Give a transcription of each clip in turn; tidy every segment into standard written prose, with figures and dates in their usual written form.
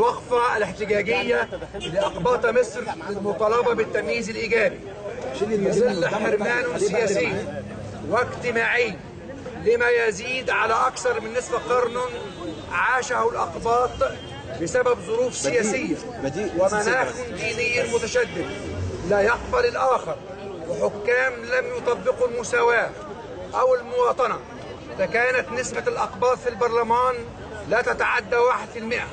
الوقفة الاحتجاجية لأقباط مصر للمطالبة بالتمييز الإيجابي في ظل حرمان سياسي واجتماعي لما يزيد على أكثر من نصف قرن عاشه الأقباط بسبب ظروف سياسية ومناخ ديني متشدد لا يقبل الآخر، وحكام لم يطبقوا المساواة أو المواطنة، فكانت نسبة الأقباط في البرلمان لا تتعدى 1%،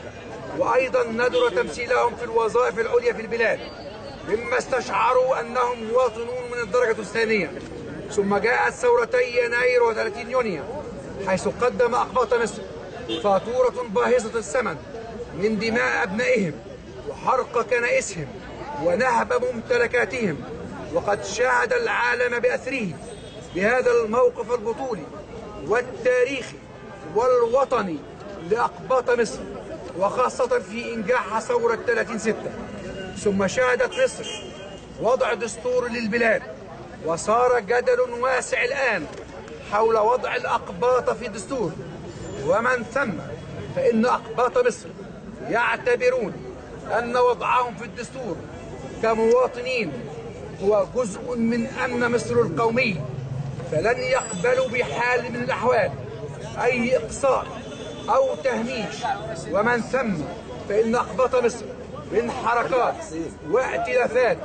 وأيضا ندر تمثيلهم في الوظائف العليا في البلاد، مما استشعروا أنهم مواطنون من الدرجة الثانية. ثم جاءت ثورتي يناير و30 يونيو، حيث قدم أقباط مصر فاتورة باهظة الثمن من دماء أبنائهم وحرق كنائسهم ونهب ممتلكاتهم، وقد شاهد العالم بأثره بهذا الموقف البطولي والتاريخي والوطني لأقباط مصر، وخاصة في إنجاح ثورة 30/6. ثم شهدت مصر وضع دستور للبلاد، وصار جدل واسع الآن حول وضع الأقباط في الدستور، ومن ثم فإن أقباط مصر يعتبرون أن وضعهم في الدستور كمواطنين هو جزء من أمن مصر القومي، فلن يقبلوا بحال من الأحوال أي إقصاء أو تهميش. ومن ثم فإن أقباط مصر من حركات وائتلافات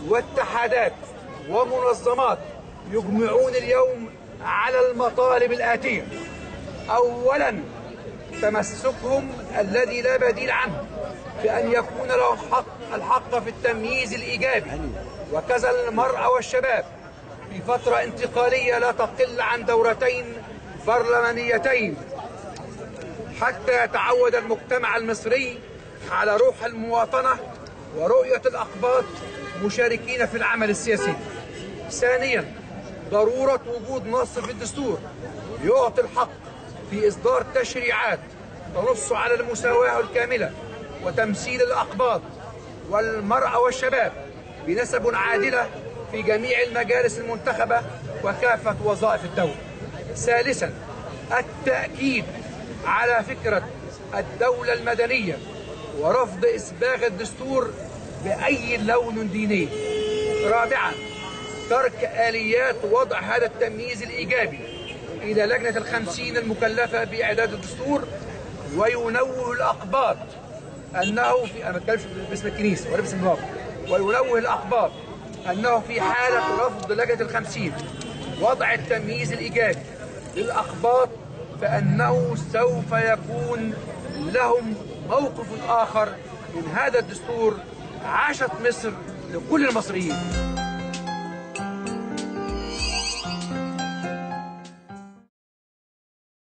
واتحادات ومنظمات يجمعون اليوم على المطالب الآتية: أولا، تمسكهم الذي لا بديل عنه بأن يكون لهم الحق في التمييز الإيجابي، وكذا المرأة والشباب في فترة انتقالية لا تقل عن دورتين برلمانيتين، حتى يتعود المجتمع المصري على روح المواطنة ورؤية الأقباط مشاركين في العمل السياسي. ثانيا، ضرورة وجود نص في الدستور يعطي الحق في إصدار تشريعات تنص على المساواة الكاملة وتمثيل الأقباط والمرأة والشباب بنسب عادلة في جميع المجالس المنتخبة وكافة وظائف الدولة. ثالثا، التأكيد على فكرة الدولة المدنية ورفض إسباغ الدستور بأي لون ديني. رابعا، ترك آليات وضع هذا التمييز الإيجابي إلى لجنة ال50 المكلفة بإعداد الدستور، وينوه الأقباط أنه في، أنا بتكلمش باسم الكنيسة ولا باسم الواقع، وينوه الأقباط أنه في حالة رفض لجنة ال50 وضع التمييز الإيجابي للأقباط فإنه سوف يكون لهم موقف آخر من هذا الدستور. عاشت مصر لكل المصريين.